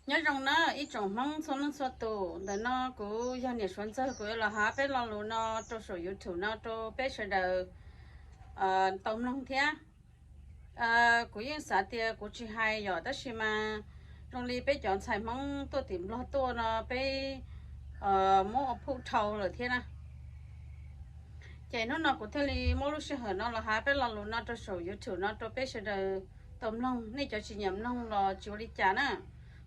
Nyob zoo na ib tsoom Hmoob txhua leej txhua tus, ntawm no kuv yog niam Suav Ntxawg, kuv yuav los hais peb lo lus no rau saum YouTube no rau peb sawv daws tau mloog thiab. Kuv yeej xav tias kuv tsis hais yom, tab sis mas zoo li peb cov ntxhais Hmoob tuaj tim Nplog tuaj no peb muab ua phuj dhau lawm thiab na. Ces hnub no kuv thiaj li muab lub sij hawm no los hais peb lo lus no rau saum YouTube no rau peb sawv daws tau mloog. Nej cov tsis nyiam mloog los tsis ua li cas na,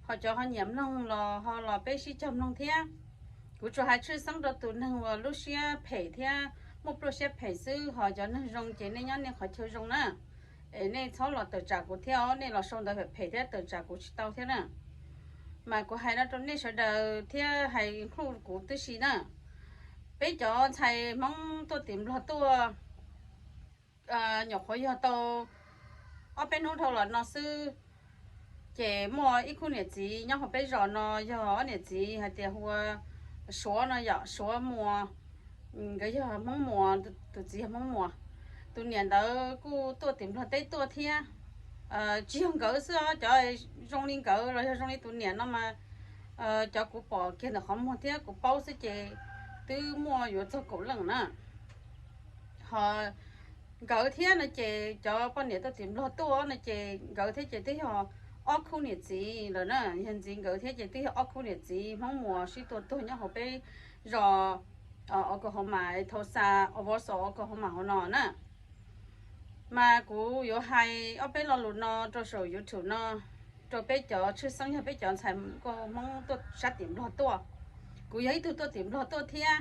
ho cov ho nyiam mloog los ho los peb sib cog mloog thiab. Kuv tsuas hais tshwj xeeb rau tus neeg uas lub siab phem thiab muaj pluaj siab phem xwb, ho cov neeg zoo ces nej nyob nej qhov chaw zoo na. Es nej txhob los tawm tsam kuv thiab os, nej los sau ntawv phem phem thiab tawm tsam kuv tsis tau thiab na. Mas kuv hais no rau nej sawv daws thiab hais hlub kuv tib si na. Peb cov ntxhais Hmoob tuaj tim Nplog tuaj nyuam qhuav yog tau ob peb hnub dhau los no xwb, ces muaj ib khub niam txiv nyob hauv peb zos no, yog ob niam txiv hais tias hu ua Suav no yom, Suav Muas, nkawd yog Hmoob Muas, tus txiv yog Hmoob Muas. Tus niam ntawd kuj tuaj tim Nplog teb tuaj thiab. Tsis yog nkawd xwb os, cov zoo li nkawd los yog zoo li tus niam no mas cov kuv pom kiag ntawm qhov muag thiab kuv paub xwb ces twb muaj yuav txog kaum leej na. Ho nkawd thiab no ces cov poj niam tuaj tim Nplog tuaj no ces nkawd thiab ces twb yog ob khub niam txiv lawm na, yog ntxiv nkawd thiab ces twb yog ob khub niam txiv Hmoob Muas sib tua tuag nyob hauv peb zos Oklahoma, Tulsa, Wausau, Oklahoma hauv no na. Mas kuv yuav hais ob peb lo lus no rau saum YouTube no rau peb cov tshwj xeeb yog peb cov ntxhais Hmoob tuaj sab tim Nplog tuaj. Kuv yog ib tug tuaj tim Nplog tuaj thiab,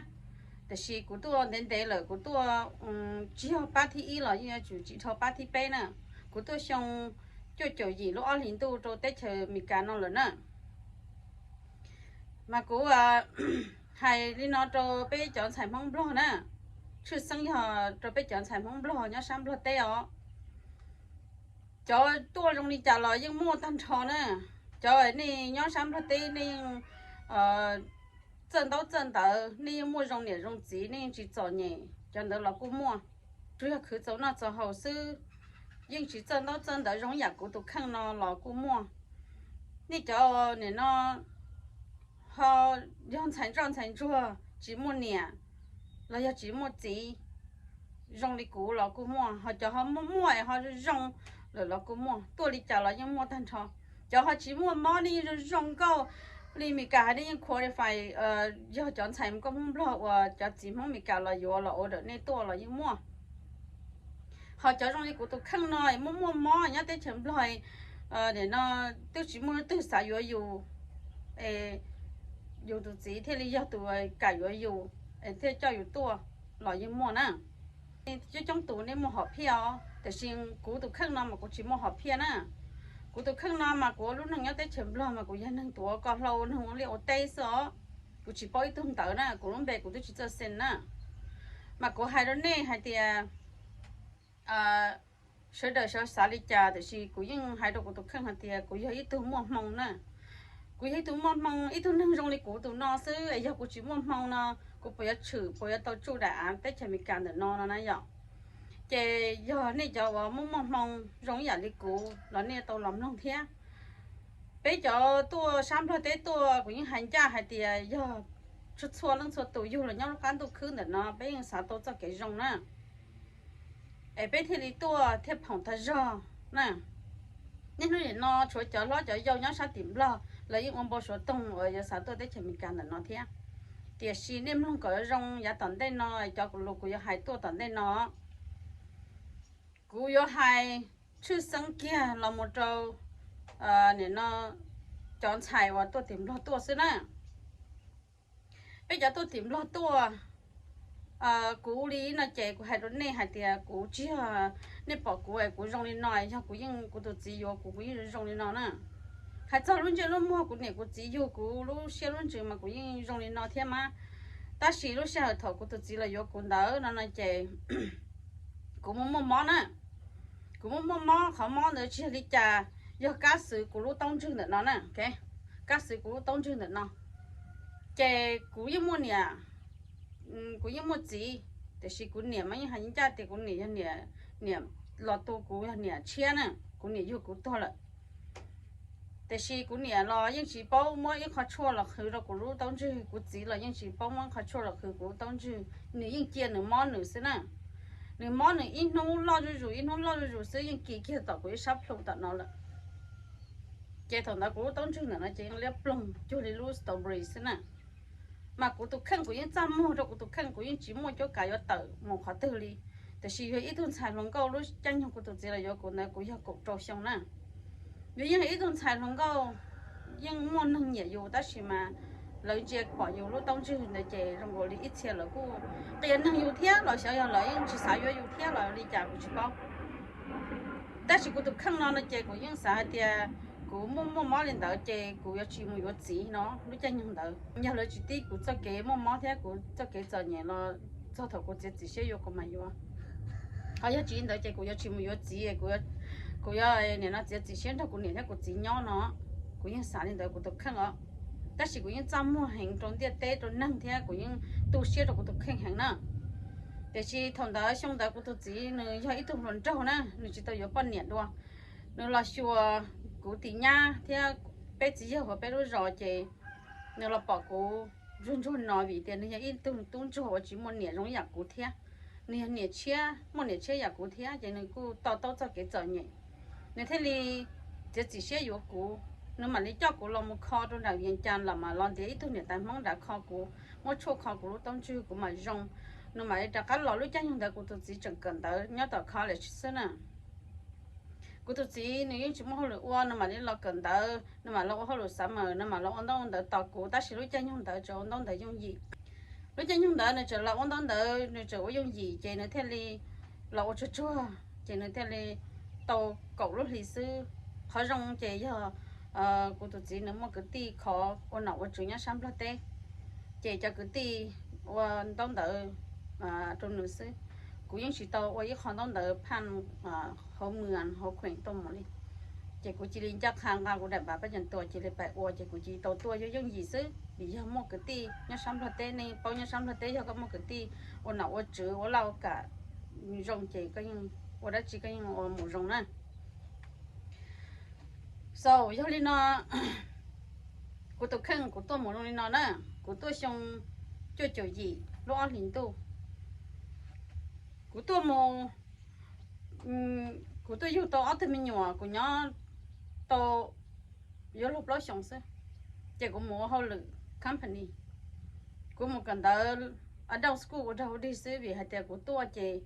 tiam sis kuv tuaj ntev ntev lawm, kuv tuaj tsis yog pab thib ib los yeej yuav tsum tsis dhau pab thib peb na. Kuv tuaj xyoo cuaj caum yim lub ob hlis ntuj rau teb chaws Amelikas no lawm na. Mas kuv hais li no rau peb cov ntxhais Hmoob Nplog na, tshwj xeeb yog rau peb cov ntxhais Hmoob Nplog nyob sab Nplog teb os. Cov tuaj zoo li cas los yeej muaj tag nrho na. Cov nej nyob sab Nplog teb nej yeej txawj ntaub txawj ntawv, nej yeej muaj zoo niam zoo txiv, nej yeej tsis txom nyem, cov ntawd los kuj muaj. Tsuas yog khwv txaus noj txaus haus xwb, yeej tsis txawj ntaub txawj ntawv zoo ib yam kuv tus kheej no los kuj muaj. Nej cov nim no ho yog ntxhais ntsoj ntxhais ntsuag tsis muaj niam los yog tsis muaj txiv zoo li kuv los kuj muaj, ho cov ho muaj muaj ho zoo lawm los kuj muaj, tuaj li cas los yeej muaj tag nrho. Cov ho tsis muaj mob nej yeej zoo zoo nkauj li Meskas hais, nej yeej qualify yog cov ntxhais Hmoob Nplog uas cov txiv Hmoob Meskas los yuav los ua dawm nej tuaj los yeej muaj. Ho cov zoo li kuv tus kheej no muaj muaj mob nyob teb chaws Nplog, nim no twb tsis muaj leej twg xav yuav yus, yus tus txiv thiaj li yog tus kam yuav yus, thiaj coj yus tuaj los yeej muaj na. Coob coob tus nej muaj hom phiaj os, tiam sis kuv tus kheej no mas kuv tsis muaj hom phiaj na. Kuv tus kheej no mas kuv ua lub neej nyob teb chaws Nplog mas kuv yog neeg tuav ko hlau, neeg ua liaj ua teb xwb os. Kuv tsis paub ib tug ntawv na, kuv lub npe kuv twb tsis txawj xeem na. Mas kuv hais rau nej hais tias sawv daws sawv xav li cas, tiam sis kuv yeej hais rau kuv tus kheej hais tias kuv yog ib tug muaj hmoo na. Kuv yog ib tug muaj hmoo, ib tug neeg zoo li kuv tus no xwb es yog kuv tsis muaj hmoo no kuv puas yuav tshwm, puas yuav tau tsuj daim av teb chaws Amelikas ntawm no no na yom. Ces yog nej cov uas muaj muaj hmoo zoo ib yam li kuv los nej tau los mloog thiab. Peb cov tuaj sab Nplog teb tuaj kuv yeej hais ncaj hais tias yog txhua txhua leej txhua tus yug los nyob lub qab ntuj khwb ntawm no peb yeej xav tau txoj kev zoo na, es peb thiaj li tuaj thiaj phoom tag zog na. Niaj hnub nim no tshuav cov hlob cov yau nyob sab tim Nplog lawv yeej ua npau suav toog uas yuav xav tuaj teb chaws Amelikas ntawm no thiab. Tiam sis nej mloog kom zoo yav tom ntej no cov lus kuv yuav hais tuaj tom ntej no. Kuv yuav hais tshwj xeeb kiag los mus rau nim no cov ntxhais uas tuaj tim Nplog tuaj xwb na. Peb cov tuaj tim Nplog tuaj, kuv li no ces kuv hais rau nej hais tias kuv tsis yog, nej pom kuv es kuv zoo li no, yog kuv yeej, kuv tus txiv yuav kuv, kuv yeej zoo li no na. Hais txog lub ntsej lub muag kuv niam kuv txiv yug kuv lub siab lub ntsws mas kuv yeej zoo li no thiab mas. Tab sis lub sij hawm thaum kuv tus txiv los yuav kuv ntawd no no ces kuv muaj muaj mob na. Kuv muaj muaj mob, qhov mob ntawd tsis yog li cas, yog kab xwv kuv lub taub ntswg ntawm no na. Kab xwv kuv lub taub ntswg ntawm no, ces kuv yeej muaj niam, kuv yeej muaj txiv, tiam sis kuv niam mas yeej hais ncaj tias kuv niam yog niam, niam los tu kuv yog niam tshiab na, kuv niam yug kuv tuag lawm. Tiam sis kuv niam los yeej tsis paub muab ib qho tshuaj los qhwv rau kuv lub taub ntswg, kuv txiv los yeej tsis paub muab ib qho tshuaj los qhwv kuv lub taub ntswg, nws yeej cia nws mob nws xwb na. Nws mob nws ib hnub loj zuj zus ib hnub loj zuj zus xwb, yeej kis kiag tom kuv ib sab plhu tom no lawm. Ces thaum ntawd kuv lub taub ntswg ntawm no ces yeej liab ploog cuag li lub strawberry xwb na. Mas kuv tus kheej kuv yeej txaj muag rau kuv tus kheej, kuv yeej tsis muaj cuab kav yuav tawm mus qhov twg li. Tiam sis yog ib tug ntxhais hluas nkauj, lub caij nyoog kuv tus txiv los yuav kuv ntawd kuv yog kaum rau xyoo na. Yus yeej ib tug ntxhais hluas nkauj, yeej muaj neeg nyiam yus, tab sis mas lawv ntsia pom yus lub taub ntswg ntawd ces zoo nkaus li ib txhia lawv kuj qias neeg yus thiab los xyov yog lawv yeej tsis xav yuav yus thiab los li cas kuv tsis paub. Tab sis kuv tus kheej no no ces kuv yeej xav hais tias kuv muaj muaj mob li ntawd ces kuv yuav tsis mus yuav txiv no. Lub caij nyoog ntawd yog lawv tsis tib kuv txoj kev muaj mob thiab kuv txoj kev txom nyem los txog thaum kuv txiav txim siab yuav kuv mam yuav. Ho yog tsis li ntawd ces kuv yuav tsis mus yuav txiv, kuv yuav nim no txiav txim siab nrog kuv niam thiab kuv txiv nyob no. Kuv yeej xav li ntawd kuv tus kheej os. Tab sis kuv yeej txaj muag heev rau ntiaj teb rau neeg thiab kuv yeej tu siab rau kuv tus kheej heev na. Tiam sis thaum ntawd xyoo ntawd kuv tus txiv nws yog ib tug hluas nraug na, nws tsis tau yuav poj niam dua. Nws los xyuas kuv tis nyab thiab peb txiv yawg hauv peb lub zos ces nws los pom kuv ntsuag ntsuag no vim tias nws yog ib tug tub ntsuag uas tsis muaj niam zoo ib yam kuv thiab. Nws yog niam tshiab, muaj niam tshiab yam kuv thiab ces nws kuj to taub txoj kev txom nyem. Nws thiaj li txiav txim siab yuav kuv. Nws mam li coj kuv los mus kho rau nram Vias Cas los mas los ntiav ib tug niam tais Hmoob nrad kho kuv, muab tshuaj kho kuv lub taub ntswg kuv mam zoo. Nws mam li rov qab los. Lub caij nyoog ntawd kuv tus txiv tseem kawm ntawv nyob tom college xwb na. Kuv tus txiv nws yeej tsis muaj hauj lwm ua, nws mam li los kawm ntawv, nws mam los ua hauj lwm xav mawm, nws mam los ua ntaub ua ntawv tos kuv, tab sis lub caij nyoog ntawd tseem ua ntaub ntawv yooj yim. Lub caij nyoog ntawd nws tseem los ua ntaub ntawv, nws tseem ua yooj yim ces nws thiaj li los ua tsuag tsuag ces nws thiaj li tau kaum lub hlis xwb. Qhov zoo ces yog kuv tus txiv nws muaj kwv tij khov ua nom ua tswv nyob sab Nplog teb, ces cov kwv tij ua ntaub ntawv rau nws xwb. Kuv yeej tsis tau ua ib qho ntaub ntawv phaj hauv mws hauv khueem tuaj mus li. Ces kuv cia li ncaj qha nqa kuv daim npav pab cam tua cia li pais ua ces kuv cia li tau tuaj yooj yooj yim xwb vim yog muaj kwv tij nyob sab Nplog teb, nej paub nyob sab Nplog teb yog koj muaj kwv tij ua nom ua tswv ua laj ua kam zoo ces koj yeej ua dab tsi koj yeej ua mus zoo na. So yog li no, kuv tus kheej kuv tuaj mus zoo li no na. Kuv tuaj xyoo cuaj caum yim lub ob hlis ntuj. Kuv tuaj mus, kuv tuaj yug tau ob tug me nyuam, kuv nyob tau yuav luag plaub xyoo xwb, ces kuv mus ua hauj lwm company. Kuv mus kawm ntawv adult school ua dag ua dig xwb vim hais tias kuv tuaj ces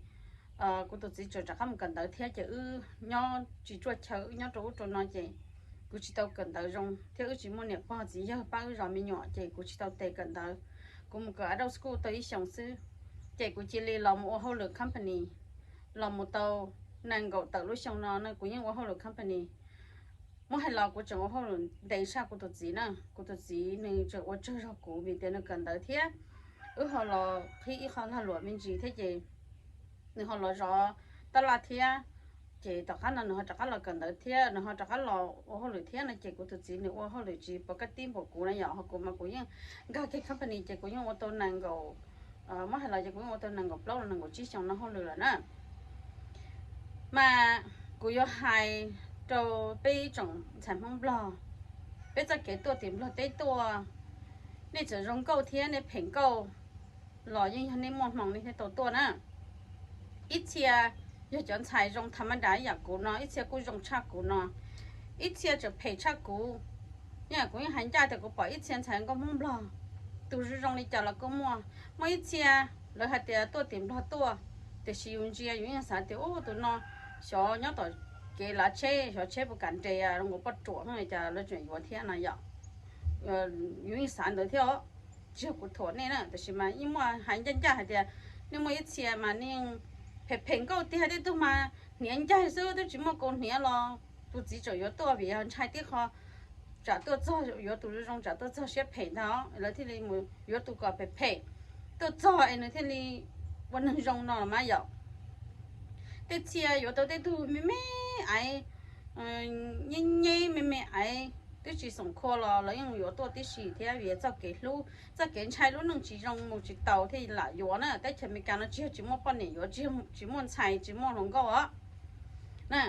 kuv tus txiv tseem rov qab mus kawm ntawv thiab ces wb nyob tsis ruaj chaw, wb nyob rau ub rau no ces kuv tsis tau kawm ntawv zoo thiab wb tsis muaj niam pog txiv yawg pab wb zov me nyuam ces kuv tsis tau tes kawm ntawv. Kuv mus kawm adult school tau ib xyoos xwb, ces kuv cia li los mus ua hauj lwm company los mus tau nees nkaum tawm lub xyoo no na kuv yeej ua hauj lwm company. Muab hais los kuv tseem ua hauj lwm ntev tshaj kuv tus txiv na. Kuv tus txiv nws tseem ua tsawg zog kuv vim tias nws kawm ntawv thiab wb ho los qhib ib qho lag luam me ntsis thiab ces nws ho los zov tab laj thiab. Ces tom qab no nws ho rov qab los kawm ntawv thiab nws ho rov qab los ua hauj lwm thiab no ces kuv tus txiv nws ua hauj lwm tsis pov kaj tib npaum kuv na yom. Ho kuv mas kuv yeej nkag kiag company ces kuv yeej ua tau nees nkaum, muab hais los ces kuv yeej ua tau nees nkaum plaub los nees nkaum tsib xyoos no hauj lwm lawm na. Mas kuv yuav hais rau peb ib tsoom ntxhais Hmoob Nplog, peb txoj kev tuaj tim Nplog teb tuaj, nej txawm zoo nkauj thiab nej phem nkauj los yeej yog nej muaj hmoo nej thiaj tau tuaj na. Ib txhia yog cov ntxhais zoo tha mab dav ib yam kuv no, ib txhia kuj zoo tshaj kuv no, ib txhia tseem phem tshaj kuv. Yam kuv yeej hais ncaj tias kuv pom ib txhia ntxhais nkauj Hmoob Nplog tus zoo zoo li cas los kuj muaj. Muaj ib txhia lawv hais tias tuaj tim Nplog tuaj, tiam sis yus ntsia yus yeej xav tias ub tus no xyov nyob tom kev lav tsheb xyov tsheb puas kam nres zoo nkaus poj ruam no cas lawv tseem yuav thiab no yom. Yus yeej xav ntawd thiab os. Tsis yog kuv thuam nej na, tiam sis mas yeej muaj hais ncaj ncaj hais tias nej muaj ib txhia mas nej phem phem nkauj tiag, tej tug mas hniav ncaig xwb twb tsis muaj kaus hniav los tus txiv tseem yuav tuaj vim yog ntshai tib qho tsam tuaj txog yuav tus zoo zoo tsam tuaj txog siab phem ntag, lawv thiaj li mus yuav tus kom phem phem tuaj txog es nws thiaj li ua neeg zoo no los mas yom. Tej txhia yuav tau tej tug me me aiv, nyeb nyeb me me aiv twb tsis xoom khua los lawv yeej yuav tuaj tib si thiab vim txoj kev hlub txoj kev ntshai lub neej tsis zoo mus tsis taus thiaj lam yuav na. Teb chaws Amelikas no tsis yog tsis muaj poj niam yuav, tsis muaj ntxhais tsis muaj hluas nkauj os na.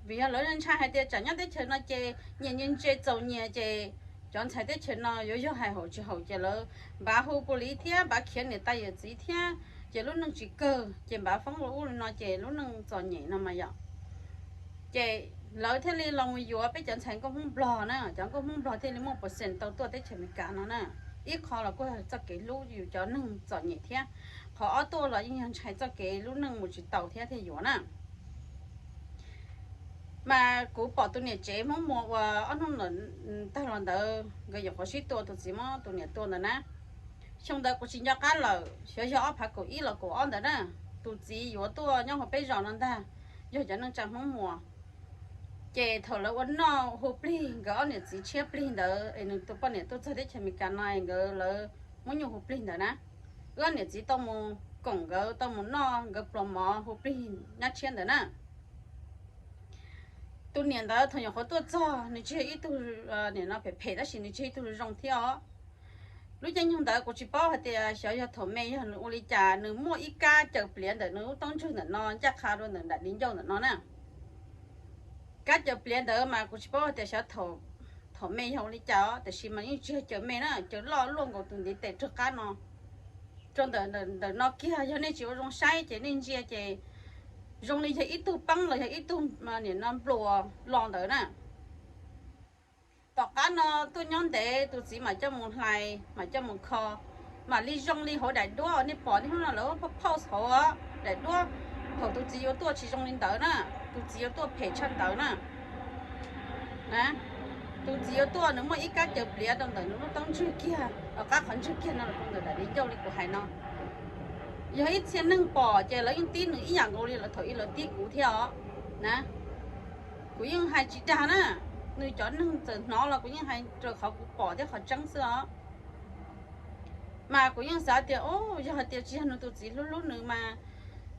Vim yog lawv ntshai hais tias tsam nyob teb chaws no ces nyias ntse txaus nyias ces cov ntxhais teb chaws no yuav yog hais haum tsis haum ces lawv npav hu pus liv thiab npav khiav niam tais yawm txiv thiab ces lub neej tsis kawg ces npav foob ua ub li no ces lub neej txom nyem no mas yom. Ces lawv thiaj li los mus yuav peb cov ntxhais nkauj Hmoob Nplog na, cov nkauj Hmoob Nplog thiaj li muaj percent tau tuaj teb chaws Amelikas no na. Ib qho los kuj yog txoj kev hlub yus cov neeg txom nyem thiab, qhov ob tuaj los yeej yog ntshai txoj kev lub neej mus tsis taus thiab thiaj yuav na. Mas kuv pom tus niam tsev Hmoob Muas uas ob hnub tag los ntawd nkawd nyuam qhuav sib tua, tus txiv muab tus niam tua ntawd na. Xyoo ntawd kuv tsis nco qab lawm, xyov yog ob phav kaum ib los kaum ob ntawd na. Tus txiv yuav tuaj nyob hauv peb zos no ntag, yog cov neej tsa Hmoob Muas. Ces thaum lawv ua noj hu plig, nkawd ob niam txiv tshiab plig ntawd es nws tus poj niam tuaj txog teb chaws Amelikas no es nkawd lawv muab nyuj hu plig ntawd na. Wb ob niam txiv tau mus koom nkawd tau mus noj nkawd pluas mov hu plig nyab tshiab ntawd na. Tus niam ntawd thaum nyuam qhuav tuaj txog nws tsis yog ib tug, nim no phem phem tab sis nws tsis yog ib tug zoo thiab os. Lub caij nyoog ntawd kuv tsis paub hais tias xyov yog thaum me yog nws ua li cas nws muaj ib kab caws pliav ntawm nws lub taub ntswg ntawm no ncaj qha rau ntawm nram di ncauj ntawm no na. Kab caws pliav ntawd mas kuv tsis paub hais tias xyov thaum me yog ua li cas os, tiam sis mas yeej tsis yog caws me na, caws loj luaj nkaus tus ntiv tes rag qab no. Rau ntawm no kiag yog nej tsis ua zoo saib ces nej ntsia ces zoo li yog ib tug peeb los yog ib tug nim no npluas los ntawd na. Tom qab no tuaj nyob ntev tus txiv mam coj mus hlais mam coj mus kho, mam li zoo li hauv daim duab nej pom niaj hnub no lawv post hauv daim duab. Thaum tus txiv yuav tuaj tsis zoo li ntawd na, tus txiv yuav tuaj phem tshaj ntawd na. Tus txiv yuav tuaj nws muaj ib kab caws pliav rau ntawm nws lub taub ntswg kiag, qab qhov ntswg kiag no rau ntawm daim di ncauj li kuv hais no. Yog ib txhia neeg pom ces lawv yeej tib nws ib yam nkaus li lawv thaum ub lawv tib kuv thiab os na. Kuv yeej hais tsis dag na, nws cov neeg txawm hnov los kuv yeej hais raws qhov kuv pom thiab qhov tseeb xwb os. Mas kuv yeej xav tias, o, yog hais tias tsis yog nws tus txiv hlub hlub nws mas,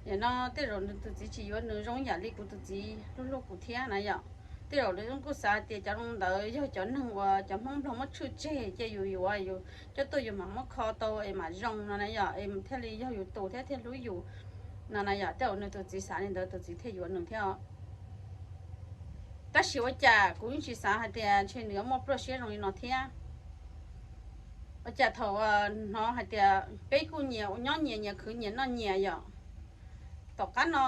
nim no tej zaum nws tus txiv tsis yuav nws zoo yam li kuv tus txiv hlub hlub kuv thiab na yom. Tej zaum lawv kuj xav hais tias cov zoo ntawd yog cov neeg uas cov Hmoob Nplog muab tshwj tseg ces yus yuav, yus coj tuaj yus mam muab kho tau es mam zoo no na yom, es thiaj li yog yus tus thiab thiaj hlub yus no na yom. Tej zaum nws tus txiv xav li ntawd tus txiv thiaj yuav nws thiab os. Tab sis ua cas kuv yeej tsis xav hais tias ntshe nws yuav muaj pluaj siab zoo li no thiab. Ua cas thaum hnov hais tias peb kuj nyias ua nyob nyias, nyias khwv nyias noj nyias yom. Tom qab no,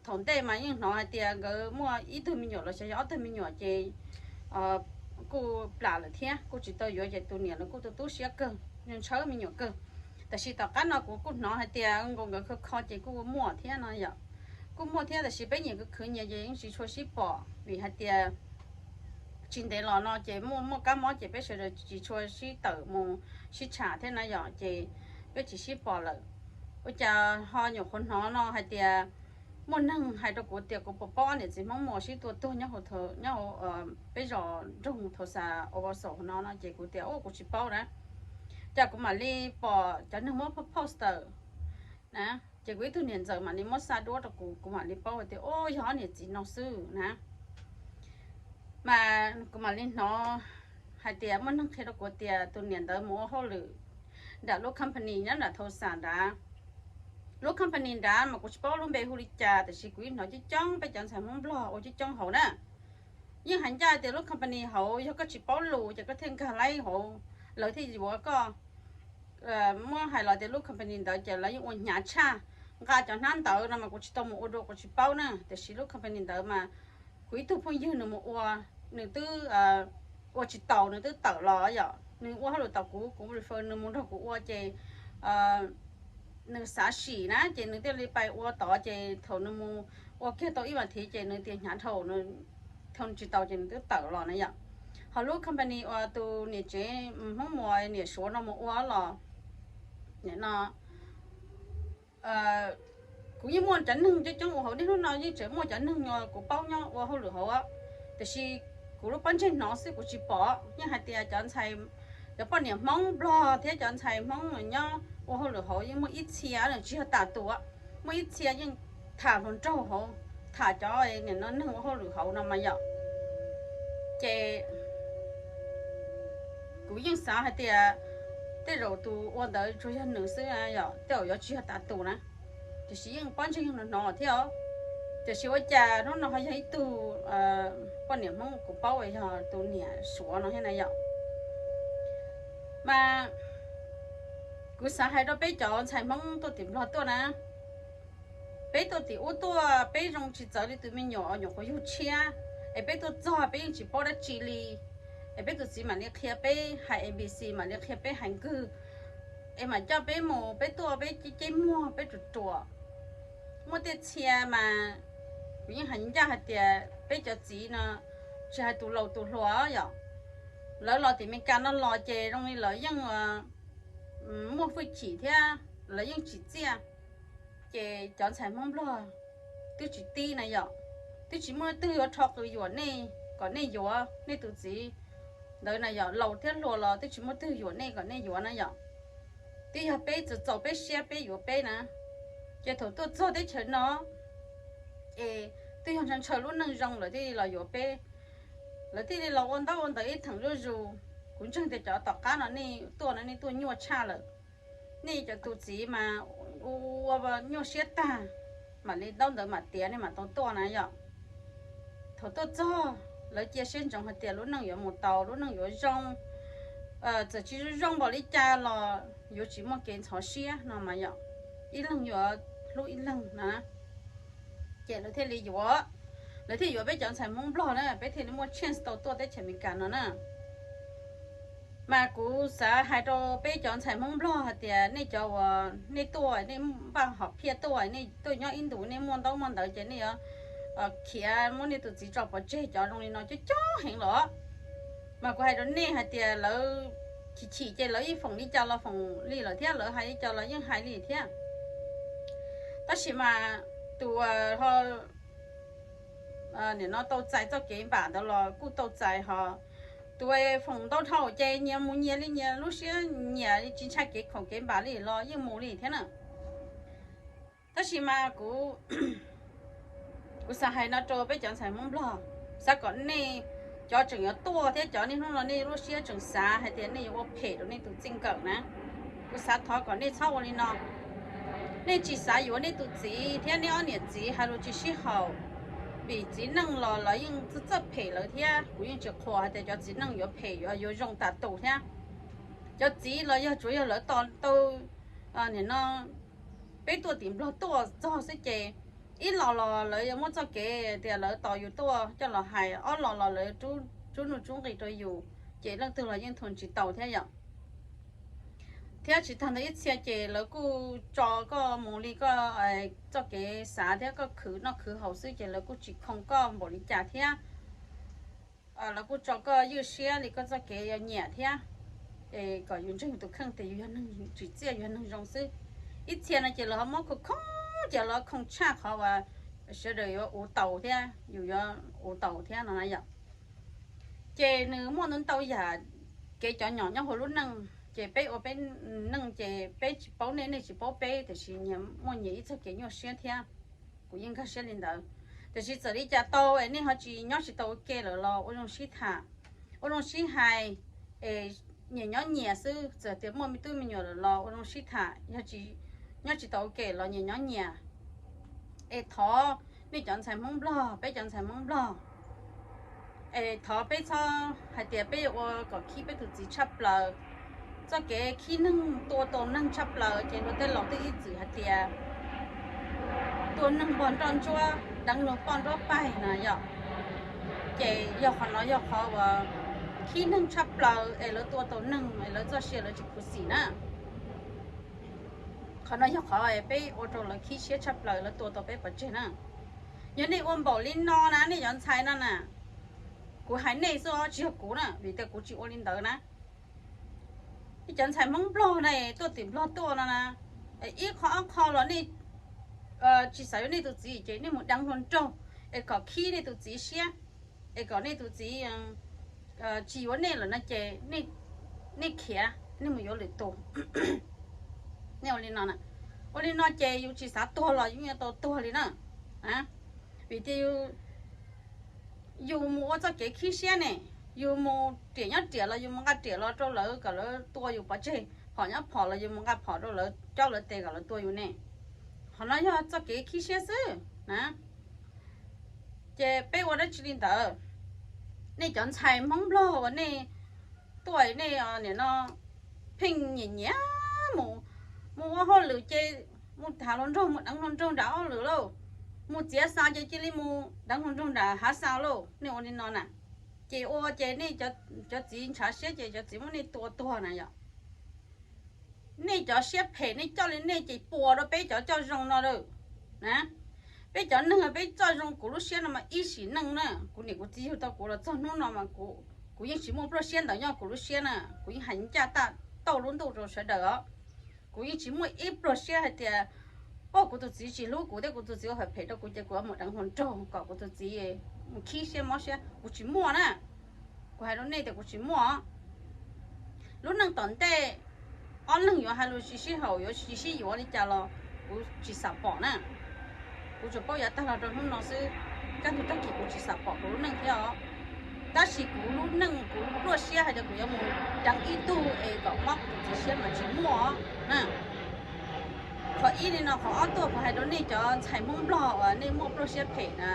thaum ntej mas yeej hnov hais tias nkawd muaj ib tug me nyuam los xyov yog ob tug me nyuam ces kuj plam lawm thiab kuj tsis tau yuav ces tus niam los kuj tu tu siab kawg, nws ntshaw me nyuam kawg. Tab sis tom qab no kuv kuj hnov hais tias nkaus nkawd kho kho ces kuj muaj thiab no yom. Kuj muaj thiab tab sis peb nyias khwv khwv nyias ces yeej tsis tshua sib pom vim hais tias tsis ntev los no ces muaj muaj kab mob ces peb sawv daws tsis tshua sib tawm mus sib tsham thiab na yom, ces peb tsis sib pom lawm. Ua cas ho nyuam qhuav hnov no hais tias muaj neeg hais rau kuv tias kuv puas paub ob niam txiv Hmoob Muas sib tua tuag nyob hauv, nyob hauv peb zos nroog Thauxas Oxaus no no ces kuv tias, u, kuv tsis paub na. Ces kuv mam li pom cov neeg muab post tawm na, ces kuv ib tug niam ntxawm mam li muab xa duab rau kuv, kuv mam li paub hais tias, u, yog ob niam txiv no xwb na. Mas kuv mam li hnov hais tias muaj neeg qhia rau kuv tias tus niam ntawd mus ua hauj lwm nram lub company nyob nram Thauxas nrad. Lub company nrad mas kuv tsis paub lub npe hu li cas tab sis kuv yeej hnov coob coob peb cov ntxhais Hmoob Nplog ua coob coob hauv na. Yeej hais ncaj tias lub company hauv yog koj tsis paub lus ces koj thiaj nkag laib hauv, lawv thiaj yuav koj. Muab hais los tias lub company ntawd ces lawv yeej ua hnyav tshaj, nqa cov hnab ntawv no mas kuv tsis tau mus ua dua kuv tsis paub na, tiam sis lub company ntawd mas kuv ib tug phooj ywg nws mus ua, nws twb ua tsis taus nws twb tawm los yom, nws ua hauj lwm tom kuv, kuv refer nws mus nrog kuv ua ces nws xav sim na ces nws thiaj li pais ua tod ces thaum nws mus ua kiag tau ib vas thiv ces nws tias hnyav dhau, thau tsis tau ces nws twb tawm los na yom. Ho lub company uas tus niam tsev Hmoob Muas niam Suav no mus ua los no, kuv yeej muaj cov neeg coob coob ua hauv, niaj hnub no yeej tseem muaj cov neeg kuv paub nyob ua hauj lwm hauv, tiam sis kuv lub pob ntseg hnov xwb kuv tsis pom. Yeej hais tias cov ntxhais, cov poj niam Hmoob Nplog thiab cov ntxhais Hmoob nyob ua hauj lwm hauv yeej muaj ib txhia tsis yog tas tus, muaj ib txhia yeej tham hluas nraug hauv, tham cov nim no neeg ua hauj lwm hauv no mas yom. Ces kuv yeej xav hais tias tej zaum tus ua ntawd tsuas yog nws xwb yom, tej zaum yuav tsis yog tas tus na, tiam sis yeej pob ntseg yeej hnov thiab os. Tiam sis ua cas hnub no ho yog ib tug poj niam Hmoob kuv paub yog tus niam Suav no thiab na yom. Mas kuv xav hais rau peb cov ntxhais Hmoob tuaj tim Nplog tuaj na, peb tuaj tim ub tuaj peb zoo tsis txawv li tus me nyuam nyuam qhuav yug tshiab, es peb tuaj txog peb yeej tsis paub dab tsi li, es peb tus txiv mam li qhia peb hais A B C, mam li qhia peb hais nkawg, es mam coj peb mus, peb tuaj peb ceb muag peb ruam ruam. Muaj tej txhia mas kuv yeej hais ncaj hais tias peb cov txiv no, tsis hais tus laus tus hluas yom, lawv los tim Meskas no los ces zoo li lawv yeej muaj hwj chim thiab lawv yeej tsim txiaj. Ces cov ntxhais Hmoob Nplog twb tsis tib na yom, twb tsis muaj leej twg yuav rho qws yuam nej kom nej yuav nej tus txiv ntawd na yom, laus thiab hluas los twb tsis muaj twg yuam nej kom nej yuav na yom. Twb yog peb txaus txaus peb siab peb yuav peb na. Ces thaum tuaj txog teb chaws no es twb yog ntshaw ntshaw lub neej zoo lawv thiaj li los yuav peb, lawv thiaj li los ua ntaub ua ntawv ib theem zuj zus. Kuv ntseeg tias cov tom qab no nej tuaj no nej tuaj nyuaj tshaj lawm, nej cov tus txiv mas ua nyuaj siab tag, mam li ntaub ntawv mam tiav nej mam tau tuaj na yom. Thaum tuaj txog lawv cia siab ntsoov hais tias lub neej yuav mus tau, lub neej yuav zoo, txawm tsis zoo zoo npaum li cas los yuav tsis muaj kev ntxhov siab no mas yom, ib leeg yuav hlub ib leeg na. Ces lawv thiaj li yuav, lawv thiaj yuav peb cov ntxhais Hmoob Nplog na, peb thiaj li muaj chance tau tuaj teb chaws Amelikas no na. Mas kuv xav hais rau peb cov ntxhais Hmoob Nplog hais tias nej cov uas nej tuaj nej npaj hom phiaj tuaj, nej tuaj nyob ib ntus nej muaj ntaub muaj ntawv ces nej yuav khiav muab nej tus txiv tso pov tseg, cov zoo li no coob coob heev los. Mas kuv hais rau nej hais tias lawv chim chim ces lawv yeej foom li cas los foom li lawm thiab, lawv hais li cas los yeej hais li thiab. Tab sis mas tus nim no tau txais txoj kev npam ntawd los kuj tau txais, ho tus foom ntau dhau ces nyias mus nyias li, nyias lub siab nyias tsis ntshai kev khoom kev npam li los yeej mus li thiab na. Tab sis mas kuv, kuv xav hais no rau peb cov ntxhais Hmoob Nplog, xav kom nej cov tseem yuav tuaj thiab cov niaj hnub no nej lub siab tseem xav hais tias nej yuav ua phem rau nej tus txij nkawm na, kuv xav thov kom nej txhob ua li no. Nej tsis xav yuav nej tus txiv thiab nej ob niam txiv hais lus tsis sib haum, vim txiv neej los lawv yeej txawj phem lawv thiab, kuv yeej tsis qhuas hais tias cov txiv neej yuav phem yuav, yuav zoo tas tus thiab. Cov txiv los yog tsuas yog lawv tos tau nim no peb tuaj tim Nplog tuaj txog xwb ces ib los los lawv yuav muab txoj kev tias lawv tos yus tuaj coj los hais, ob los los lawv rub nuj rub nqis rau yus, ces leej twg los yeej thuam tsis tau thiab yom. Thiab tsis tag ntawd ib txhia ces lawv kuj tso koj mus li koj txoj kev xav thiab koj khwv noj khwv haus xwb ces lawv kuj tsis khoo koj npaum li cas thiab. Lawv kuj tso koj ywj siab li koj txoj kev yuav nyiam thiab, es kom yus ntseeg tus kheej tias yus yog neeg tsim txiaj, yus yog neeg zoo xwb. Ib txhia no ces lawv ho muab khoo khoo ces lawv khoo tshaj qhov uas sawv daws yuav ua tau thiab yus yuav ua tau thiab no na yom. Ces nws muaj ntau ntau yam, kev cov nyom nyob hauv lub neej ces peb ua peb neej ces peb tsis paub nej, nej tsis paub peb, tiam sis nyias muaj nyias ib txoj kev nyuaj siab thiab. Kuv yeej nkag siab li ntawd. Tiam sis txawm li cas tau es nej ho tsis nyob tsis tau ua ke lawm los ua zoo sib tham, ua zoo sib hais, es nyias nyob nyias xwb, txawm tias muaj me tub me nyuam lawm los ua zoo sib tham, yog tsis nyob tsis tau ua ke los nyias nyob nyias. Es thov nej cov ntxhais Hmoob Nplog, peb cov ntxhais Hmoob Nplog, es thov peb txhob hais tias peb yuav ua kom khib peb tus txiv tshaj plaws. Txoj kev khib neeg tua tau neeg tshaj plaws ces luag tej laus twb ib txwm hais tias tua neeg npog nroj ntsuab, deev luag poj nruab paig na yom. Ces yog qhov no yog qhov uas khib neeg tshaj plaws es lawv tua tau neeg es lawv txoj sia lawv tsis khuv xim na. Qhov no yog qhov peb ua rau lawv khib siab tshaj plaws, lawv tua tau peb pov tseg na. Yog nej ua npaum li no na nej cov ntxhais no na, kuv hais nej xwb os tsis yog kuv na, vim tias kuv tsis ua li ntawd na. Nej cov ntxhais Hmoob Nplog na, tuaj tim Nplog tuaj no na, ib qho ob qho los nej tsis xav yuav nej tus txiv ces nej mus deev hluas nraug es kom khib nej tus txiv siab, es kom nej tus txiv tsis yuav nej lawm no ces nej khiav nej mus yuav lwm tus. Nej ua li no, ua li no ces yus tsis xav tuag los yus yuav tau tuag li na. Vim tias yus mus ua txoj kev khib siab ne, yus mus riam nyob riam los yus mus nqa riam los rau lawv kom lawv tua yus pov tseg, phom nyob phom los yus mus nqa phom rau lawv cob lawv tes kom lawv tua yus ne. Qhov no yog txoj kev khib siab xwb na. Ces peb ua dab tsi li ntawd? Nej cov ntxhais Hmoob Nplog uas nej tuaj nej nim no pheej nyiam nyiam mus, mus ua hauj lwm ces mus tham hluas nraug, mus deev hluas nraug nram hauj lwm lauj, mus txiav xa ces cia li mus deev hluas nraug nram hav xa lauj, nej ua li no na. Ces ua ces nej cov txiv ntshav siab ces cov txiv muab nej tua tuag na yom. Nej cov siab phem nej coj li nej ces puas rau peb cov coj zoo no lawm na. Peb cov neeg peb coj zoo kuv lub siab no mas ib sim neej na, kuv niam kuv txiv yug tau kuv los txog hnub no mas kuv yeej tsis muaj pluaj siab ntawd nyob kuv lub siab na, kuv yeej hais ncaj tauj lub ntuj rau sawv daws os. Kuv yeej tsis muaj ib pluag siab hais tias, o, kuv tus txiv tsis hlub kuv thiab kuv tus txiv ua phem phem rau kuv ces kuv yuav mus deev hluas nraug kom kuv tus txiv mus khib siab mob siab, kuv tsis muaj na. Kuv hais rau nej tias kuv tsis muaj. Lub neej tom ntej ob leeg yuav hais lus tsis sib haum, yuav tsis sib yuav li cas los kuv tsis xam pom na. Kuv tsuas paub yav tag los rau hnub no xwb, kaj ntug tag kis kuv tsis xam pom kuv lub neej thiab os. Tab sis kuv lub neej kuv pluaj siab hais tias kuv yuav mus deev ib tug es kom mob kuv tus txiv siab mas tsis muaj na. Qhov ib li no, qhov ob tuaj kuv hais rau nej cov ntxhais Hmoob Nplog uas nej muaj pluaj siab phem na,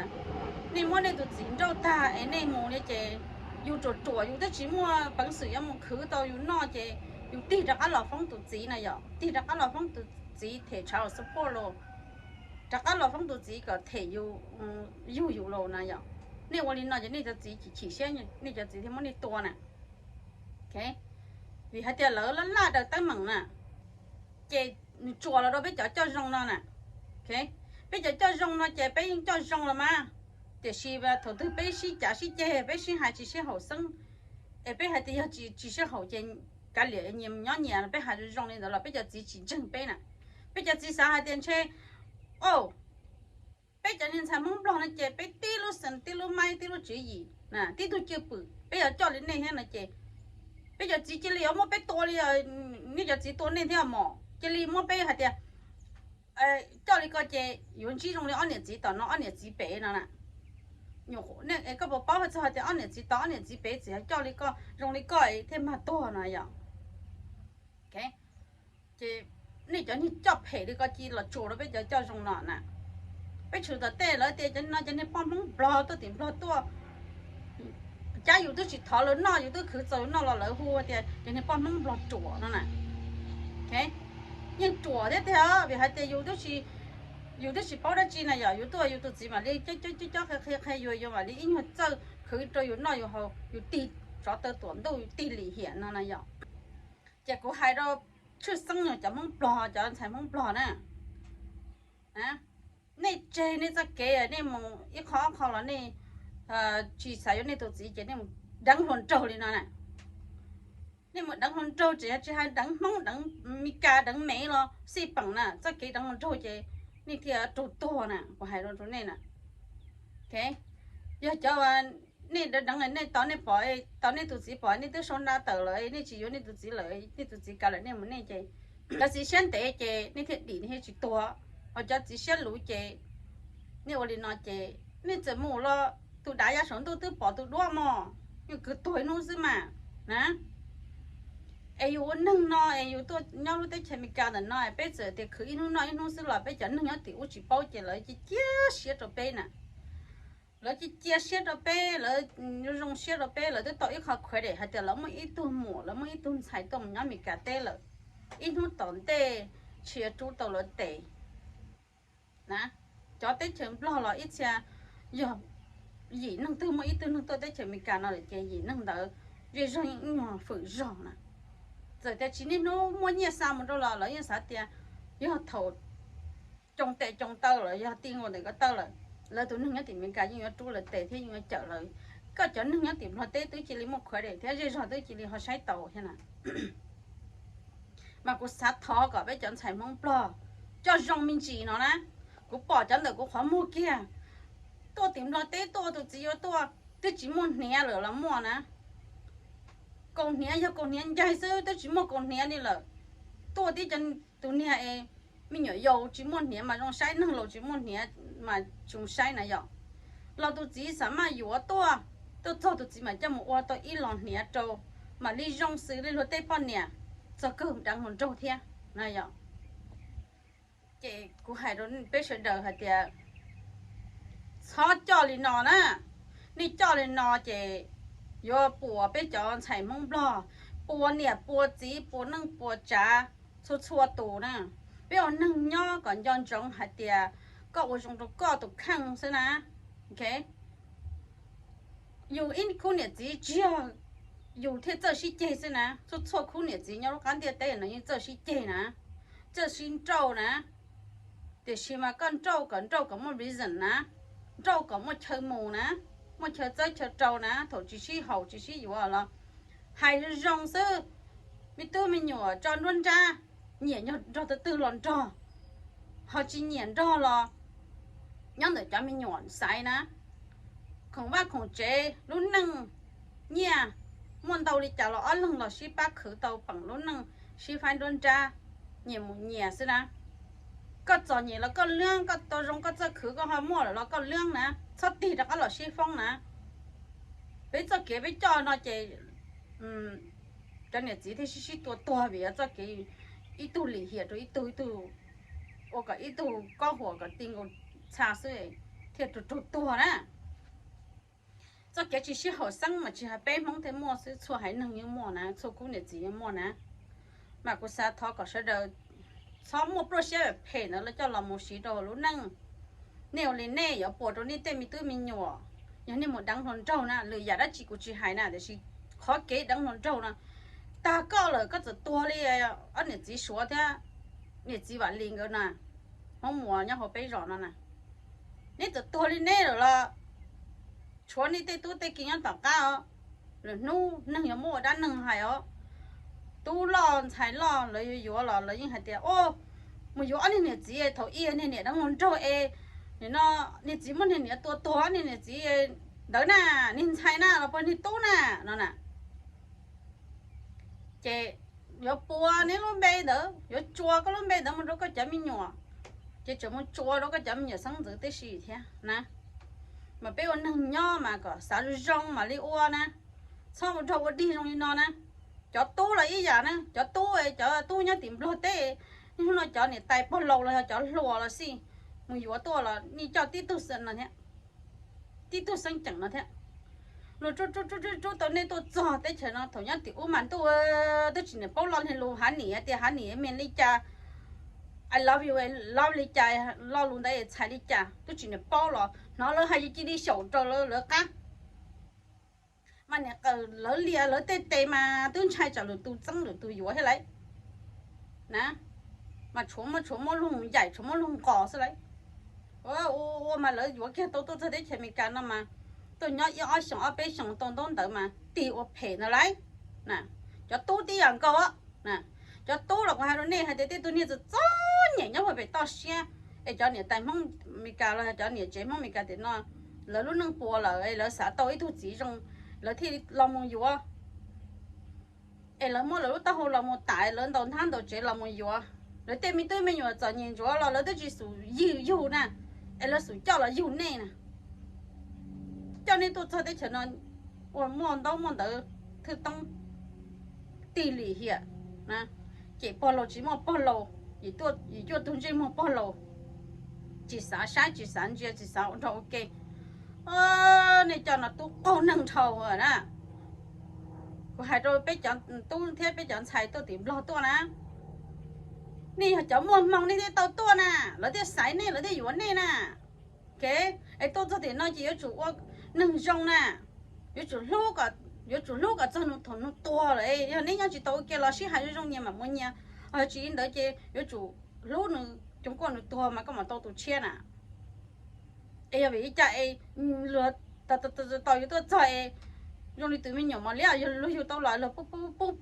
nej muab nej tus txiv nrauj tag es nej mus li ces yus ruam ruam yus twb tsis muaj peev xwm yuav mus khwv tau yus noj ces yus tig rov qab los foob tus txiv na yom, tig rov qab los foob tus txiv them child support los, rov qab los foob tus txiv kom them yus, yug yus los na yom. Nej ua li no ces nej cov txiv chim chim siab, nej cov txiv thiaj muab nej tua na. Vim hais tias lawv laj laj daws teeb meem na, ces nws tsuas los rau peb cov coj zoo no na. Peb cov coj zoo no ces peb yeej coj zoo los mas, tiam sis thaum twg peb sib cav sib ceg, peb sib hais tsis sib haum xeeb, es peb hais tias yog tsis sib haum ces kav liam nyias nyob nyias, peb hais zoo li ntawd los peb cov txiv tsis ntseeg peb na. Peb cov txiv xav hais tias ntshe, o, peb cov niag ntxhais Hmoob Nplog no ces peb tib lub xeem, tib lub maib, tib lub tswv yim, tib tug cwj pwm, peb yuav coj li nej thiab no ces peb cov txiv cia li yuav muab peb tua li, nej cov txiv tua nej thiab mos, cia li muab peb hais tias coj li ko ces yuav ntsib zoo li ob niam txiv tom no ob niam txiv pem no na. Koj puas paub hais txog hais tias ob niam txiv tom ob niam txiv pem txawm yog coj li koj, zoo li koj thiaj mag tuag no yom. Ces nej cov niag coj phem li ko cia los tsuas rau peb cov coj zoo no na. Peb tshwm tom tej lawv tias cov no cov niag poj Hmoob Nplog tuaj tim Nplog tuaj, cab yus twb tsis thov lawv noj, yus twb khwv txaus yus noj los lawv hu tias cov niag poj Hmoob Nplog ruam no na. Yeej ruam thiab tiag, vim hais tias yus twb tsis paub dab tsi na yom, yus tuaj yus tus txiv mam li cob cob qhia qhia yuav yuav mam li ib nyuag txawj khwv rau yus noj yus haus, yus tig tsov taw tuam ntuj, yus tig lim hiam no na yom. Ces kuv hais rau tshwj xeeb cov Hmoob Nplog, cov ntxhais Hmoob Nplog na, nej tseg nej txoj kev, nej mus ib qho ob qho los nej tsis xav yuav nej tus txiv ces nej mus deev hluas nraug li no na. Nej mus deev hluas nraug tseem yog tsis hais deev Hmoob, deev Mes Kas, deev Mev los xij peem na, txoj kev deev hluas nraug ces nej thiaj raug tuag na, kuv hais rau rau nej na. Yog cov nej deev deev nej tos nej pom, tos nej tus txiv pom nej twb sau nra tawm lawm, nej tsis yuav nej tus txiv lawm, nej tus txiv kav lawm nej mus nej ces, cov txiv siab ntev ces nej thiaj dim nej thiaj tsis tuag, ho cov txiv siab luv ces nej ua li no ces nej txawm mus los tus dav ya saum ntuj twb pom tus duab mog, yus kwv tuag ib hnub xwb mas na. Es yus ua neeg no es yus tuaj nyob lub teb chaws Amelikas ntawm no es peb txawm tias khwv ib hnub noj ib hnub xwb los peb cov neeg nyob tim ub tsis paub ces lawv cia cia siab rau peb na. Lawv cia cia siab rau peb, lawv zoo siab rau peb, lawv twb tau ib qho credit hais tias lawv muaj ib tug muam, lawv muaj ib tug ntxhais tuaj mus nyob Amelikas teb lawm, ib hnub tom ntej tsis yuav rub tau lawv tes na. Cov teb chaws Nplog los ib txhia yog yim neeg twg muaj ib tug neeg tuaj teb chaws Amelikas no lawm ces yim neeg ntawd zej zog yeej ib nyuag fwm zog na. Txawm tias tsis niaj hnub muaj nyiaj xa mus rau los lawv yeej xav tias yog thaum coo tes coo taw lawm, yog ti nkaus ntawm ko taw lawm, lawv tus neeg nyob tim Amelikas yeej yuav rub lawv tes thiab yeej yuav cawm lawv. Koj cov neeg nyob tim Nplog teb twb cia li muaj credit thiab zej zog twb cia li ho saib taus thiab na. Mas kuv xav thov kom peb cov ntxhais Hmoob Nplog coj zoo me ntsis no na. Kuv pom cov ntawm kuv qhov muag kiag, tuaj tim Nplog teb tuaj tus txiv yuav tuaj twb tsis muaj hniav lawm los muaj na. Kaus hniav yog kaus hniav ncaig xwb twb tsis muaj kaus hniav li lawm. Tuaj tib cov tus niag es me nyuam yaus tsis muaj hniav mas zoo saib, neeg laus tsis muaj hniav mas tsis zoo saib na yom. Los tus txiv xam maj yuav tuaj, tuaj txog tus txiv mam coj mus ua tau ib los hniav rau, mam li zoo xws li luag tej poj niam txog kawg deev hluas nraug thiab na yom. Ces kuv hais rau peb sawv daws hais tias Txhob coj li no na. Nej coj li no ces yuav puas peb cov ntxhais Hmoob Nplog, puas niam puas txiv, puas neej puas tsav, txhua txhua tus na. Peb ua neeg nyob kom nco ntsoov hais tias koj ua zoo rau koj tus kheej xwb na. Yus ib khub niam txiv tsis yog yus thiaj txawj sib ceg xwb na, txhua txhua khub niam txiv nyob lub qab ntiaj teb no yeej txawj sib ceg na, txawj sib nrauj na. Tiam sis mas koj nrauj kom nrauj kom muaj reason na, nrauj kom muaj chaw mus na, muaj chaw txawb chaw rau na, thaum tsis sib haum tsis sib yuav los hais zoo zoo xwb. Me tub me nyuam tso nruab nrab, nyiam nrog twg twg los nrog, ho tsis nyiam nrog los nyob ntawm cov me nyuam xaiv na. Khoom vaj khoom tsev, lub neej, nyiaj, muaj ntau li cas los ob leeg los sib pab khwv tau peem lub neej, sib faib nruab nrab, nyias mus nyias xwb na. Koj txom nyem los koj liab, koj tau zoo koj txawj khwv koj ho muaj lawm los koj liab na, txhob tig rov qab los sib foob na. Peb txoj kev peb coj no ces cov niam txiv thiaj sib sib tua tuag vim yog txoj kev ib tug lim hiam rau ib tug, ib tug ua kom ib tug kob huam kom ti nkaus txha xwb thiaj rug rug tuag na. Txoj kev tsis sib haum xeeb mas tsis hais peb Hmoob thiaj muaj xwb, txhua haiv neeg yeej muaj na, txhua khub niam txiv yeej muaj na. Mas kuv xav thov kom sawv daws txhob muaj pluaj siab phem ntawd los coj los mus siv rau lub neej. Nej ua li nej yuav puas rau nej tej me tub me nyuam. Yog nej mus deev hluas nraug na, lwm yam dab tsi kuv tsis hais na, tiam sis qhov kev deev hluas nraug no, tag koj lawm koj txawm tuag li ob niam txiv Suav thiab niam txiv Vam Lis nkawd na, Hmoob Muas nyob hauv peb zos no na, neb txawm tuag li neb lawm los tshuav nej tej tub tej ki nyob tom qab os. Lwm hnub neeg yuav muab ua dab neeg hais os. Tub loj ntxhais loj lawv yuav yuav los lawv yeej hais tias, o, mus yuav ob niag niam txiv thaum ub niag niam deev hluas nraug es, nim no niag txiv muab niag niam tua tuag, ob niag niam txiv ntawd na, niag ntxhais na los puas niag tub na, no na. Ces yuav puas neb lub npe ntawd, yuav tsuas koj lub npe ntawd mus rau koj cov me nyuam, ces tseem mus tsuas rau koj cov me nyuam xeeb ntxwv tib si thiab na. Mas peb ua neeg nyob mas kom xav zoo zoo mam li ua na, txhob ua rog ua dig zoo li no na. Cov tub los ib yam na, cov tub, cov tub nyob tim Nplog teb, niaj hnub no cov niam tais pog laus los yog cov hluas los xij, mus yuav tuaj los nej coj tib tug xeeb no thiab, tib tug xeeb ceem no thiab. Luag rub rub rub rub tau nej tuaj txog teb chaws no, thaum nyob tim ub mas ntuj, twb tsis niam paub lo lus Hav Nis tias Hav Nis means li cas, I love you, I love li cas, lo lus ntawd txhais li cas twb tsis niam paub los hnov lawv hais cia li xyaum rau lawv qab. Mas niam qawm lawv lias lawv tej tes mas twb ntshai tsam lwm tus txeeb lwm tus yuav thiab lauj na. Mas tshuav muaj, tshuav muaj luag yaim, tshuav muaj luag nqos xwb lauj. Ua ua mas lawv yuav kiag tau tuaj txog teb chaws Amelikas no mas tuaj nyob ib ob xyoos ob peb xyoos tau ntaub ntawv mas tig ua phem ntag lauj. Cov tub tib yam nkaus. Cov tub los kuv hais rau nej hais tias tej tug niag txom txom nyem nyob puag pem toj siab, es cov niam tais Hmoob Amelikas los cov niam tsev Hmoob Amelikas tiam no lawv lub neej puas lawm es lawv xav tau ib tug txiv zoo, lawv thiaj los mus yuav. Es lawv muab lawv lub taub hau los mus tas, lawv ntaus hnab ntaus tsev los mus yuav. Lawv tej me tub me nyuam txom nyem ntsuav los lawv twb tsis xum yug yug na, es lawv xum coj los yug nej na. Coj nej tuaj txog teb chaws no ua muaj ntaub muaj ntawv thwj toob, tig lim hiam, cem pog laus tsis muaj pog laus, yim cuaj tug ntsej muag pog laus, tsis xav saib tsis xav ntsia tsis xav ua nrog ua ke. Nej cov no tub qaug neeg dhau na. Kuv hais rau peb cov tub thiab peb cov ntxhais tuaj tim Nplog tuaj na, nej yog cov muaj hmoo nej thiaj tau tuaj na, lawv thiaj xaiv nej lawv thiaj yuav nej na. Es tuaj txog tim no ces yuav tsum ua neeg zoo na, yuav tsum hlub kom, yuav tsum hlub kom txog thaum nws tuag lawm. Yog neb nyob tsis tau ua ke los sib hais zoo zoo nyias mam muaj nyias, ho tsis li ntawd ces yuav tsum hlub nws, coom kuaj nws tuag mas koj mam tau tus tshiab na. Es yog vim li cas es luag tau yus tuaj txog es zoo li tus me nyuam mos liab luag yug tau los luag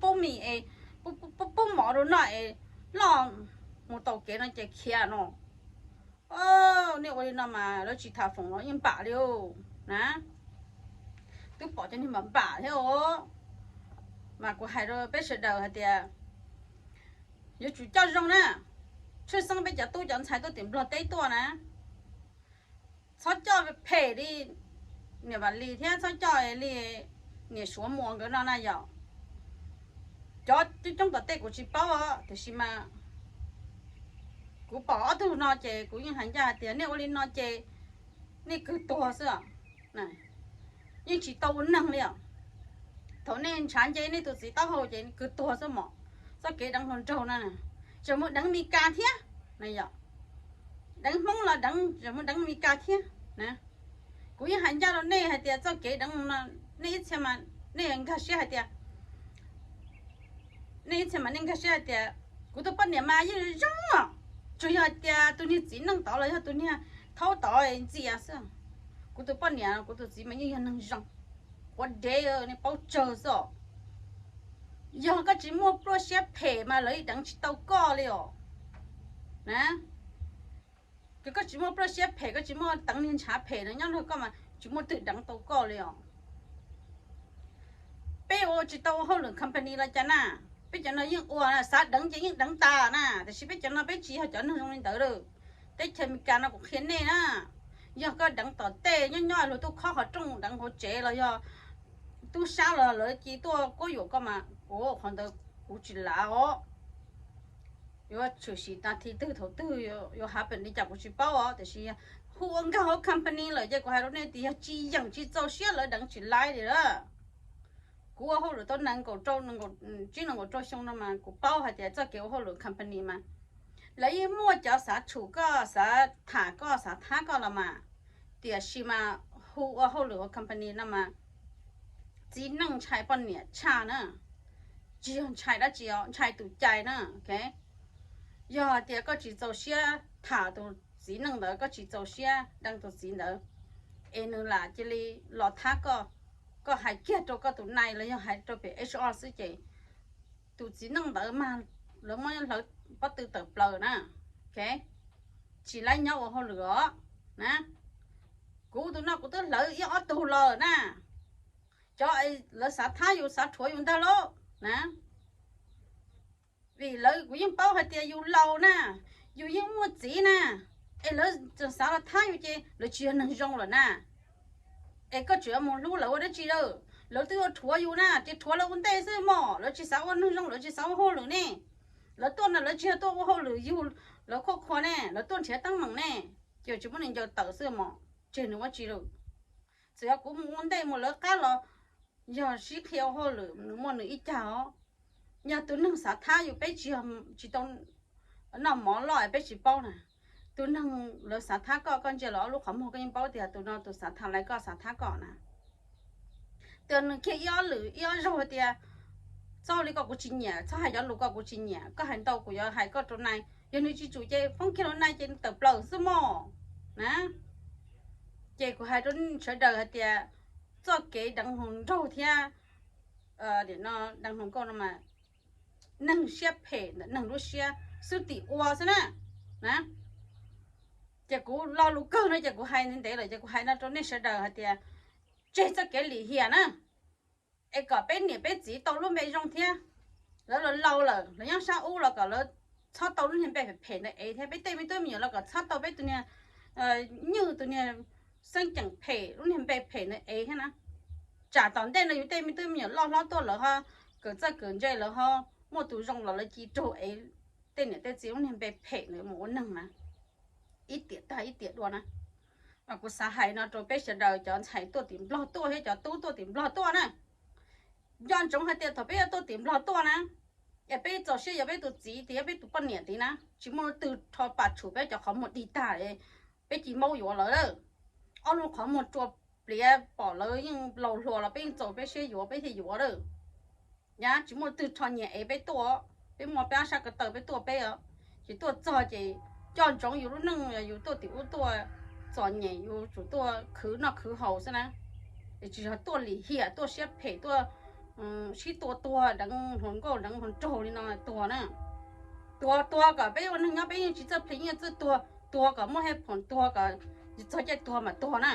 pub mis es pub mov rau noj es loj mus tau kev no ces khiav no. Nej ua li no mas lawv tsis tham foom los yeej npam li na. Twb pom cov niag npam npam thiab os. Mas kuv hais rau peb sawv daws hais tias yuav tsum coj zoo na, tshwj xeeb peb cov tub cov ntxhais tuaj tim Nplog teb tuaj na, txhob coj phem li niam Vam Lis thiab txhob coj li niam Suav Muas nkawd no na yom. Cov coob coob tom tej kuv tsis paub tiam sis mas kuv pom ob tug no ces kuv yeej hais ncaj hais tias nej ua li no ces nej kwv tuag xwb, yeej tsis tau ua neeg li os. Thaum nej ntshav nce nej tus txiv taub hau ces kwv tuag xwb mos. Txoj kev deev hluas nraug no, tseem mus deev Meskas thiab. Deev Hmoob los deev, tseem mus deev Meskas thiab. Kuv yeej hais ncaj rau nej hais tias txoj kev deev no, nej ib txhia, nej nkag siab hais tias, nej ib txhia mas nej nkag siab hais tias kuv tus poj niam mas yeej zoo os, tsuas yog hais tias tus niag txiv neej tod los yog tus niag thaub tod ntxias xwb. Kuv tus poj niam kuv tus txiv mas yeej yog neeg zoo, quav dev, nej paub tsawg xwb os. Yog koj tsis muaj pluaj siab phem mas lawv deev tsis tau koj li os. Na, ces koj tsis muaj pluaj siab phem, koj tsis muaj teev niag ntshav phem no nyob nrog koj mas tsis muaj twg deev tau koj li os. Peb ua tsis tau ua hauj lwm company los cas na, peb cov no yeej ua, xav deev ces yeej deev tas na, tiam sis peb cov no peb tsis yog cov neeg zoo li ntawd lawm. Teb chaws Amelikas no kuv qhia nej na, yog koj deev tom tej nyob nyob luag tuaj khob qhov rooj deev hauv tsev los yog tub sab los lawv cia tuaj kuab yuam koj mas, qhov ntawd kuv tsis lav os. Yuav tshwm sim tag thib twg thaum twg yuav happen li cas kuv tsis paub os, tiam sis hu ua nkag hauv company lawm ces kuv hais rau nej tias yog tsis yeem tsis txaus siab lawv deev tsis laib li lawm. Kuv ua hauj lwm tau nees nkaum rau, tsib nees nkaum rau xyoo no mas kuv paub hais tias txoj kev ua hauj lwm company mas lawv yeej muaj cov xav tshum koj, xav tham koj, xav thab koj los mas, tiam sis mas hu ua hauj lwm ua company no mas txiv neej ntshai poj niam tshaj na, tsis yog ntshai dab tsi os, ntshai tus cai na. Yog hais tias koj tsis txaus siab tham tus txiv neej ntawd, koj tsis txaus siab deev tus txiv ntawd, es nws lam cia li los thab koj, koj hais kiag rau koj tus nai los yog hais rau pem H R xwb ces tus txiv neej ntawd mas lawv muab hlawv pob tw tawm plaws na. Tsis laib nyob ua hauj lwm os na. Kuv tus no kuv twb hlawv ib ob tug lawm na. Cov lawv xav thab yus xav rhuav yus ntag lauj na. Vim lawv, kuv yeej paub hais tias yus laus na, yus yeej muaj txiv na, es lawv tseem xav los thab yus ces lawv tsis yog neeg zoo lawm na. Es koj tseem yuav mus hlub lawv ua dab tsi lawm? Lawv twb yuav rhuav yus na, ces rhuav lawv ua ntej xwb mog. Lawv tsis xav ua neeg zoo, lawv tsis xav ua hauj lwm ne. Lawv tuaj no lawv tsis yog tuaj ua hauj lwm yug lawv khuaj khua ne, lawv tuaj nrhiav teeb meem ne. Ces tsis muaj neeg ncaws tawm xwb mog, tseg nws ua tsi lawm. Txawm yog kuv mus ua ntej mus lawv qab los yog sib qhia ua hauj lwm nws muaj nws ib cag os. Yog tus neeg xav thab yus peb tsis, tsis tau noj mov loj peb tsis paub na. Tus neeg lawv xav thab koj, koj ntsia lawv ob lub qhov muag koj yeej paub tias tus no tus xav tham lais koj, xav thab koj na. Tus nws kiag ib ob lwm ib ob zaug hais tias txhob li koj kuv tsis nyiam, txhob hais cov lus koj kuv tsis nyiam, koj hais ntau kuv yuav hais koj rau nai. Yog nws tsis tsum ces foob kiag rau nai ces nws tawm plaws xwb mog na. Ces kuv hais rau sawv daws hais tias txoj kev deev hluas nraug thiab deev hluas nkauj no mas neeg siab phem ntawm neeg lub siab xwb tim ua xwb na. Na, ces kuv lo lus kawg no ces kuv hais ntev ntev lawm ces kuv hais no rau nej sawv daws hais tias tseg txoj kev lim hiam na, es kom peb niam peb txiv tau lub npe zoo thiab. Lawv los laus lawm, lawv nyob sab ub los kom lawv txhob tau lub niag npe phem phem ntawd ev thiab. Peb tej me tub me nyuam los kom txhob tau peb tus niag nywj, tus niag xeeb ceem phem, lub niag npe phem ntawd ev thiab na. Tsam tom ntej no yus tej me tub me nyuam loj hlob tuaj lawv ho kawm txawj kawm ntse, lawv ho muaj tus zoo los lawv cia raug ev tej niam tej txiv lub niag npe phem ntawd mus ua neeg na. Ib tiam tag ib tiam dua na. Mas kuv xav hais no rau peb sawv daws cov ntxhais tuaj tim Nplog tuaj thiab cov tub tuaj tim Nplog tuaj na. Nco ntsoov hais tias thaum peb yuav tuaj tim Nplog tuaj na, es peb txaus siab yuav peb tus txiv tid, peb tus poj niam tid na, tsis muaj leej twg rho pam tshum peb cov qhov muag dig tag, peb ci maub yuav lawv lawm. Ob lub qhov muag rua pliav pom lawv yeej laus hluas los peb yeej txaus peb siab yuav peb thiaj yuav lawm. Nyab tsis muaj leej twg rho nyias ev peb tuaj, peb muaj peb ob sab ko taw peb tuaj peb os. Ces tuaj txog ces nco ntsoov yus lub neej, yus tuaj tim ub tuaj txom nyem yus tsum tuaj khwv noj khwv haus xwb na. Es tsis yog tuaj lim hiam, tuaj siab phem, tuaj sib tua tuag, deev hluas nkauj deev hluas nraug li no tuag na. Tuag tuag kom peb ua neeg nyob peb yeej tsis txawj plhis yeej txawj tuag, tuag kom muaj hej phoom, tuag kom txog caij tuag mas tuag na.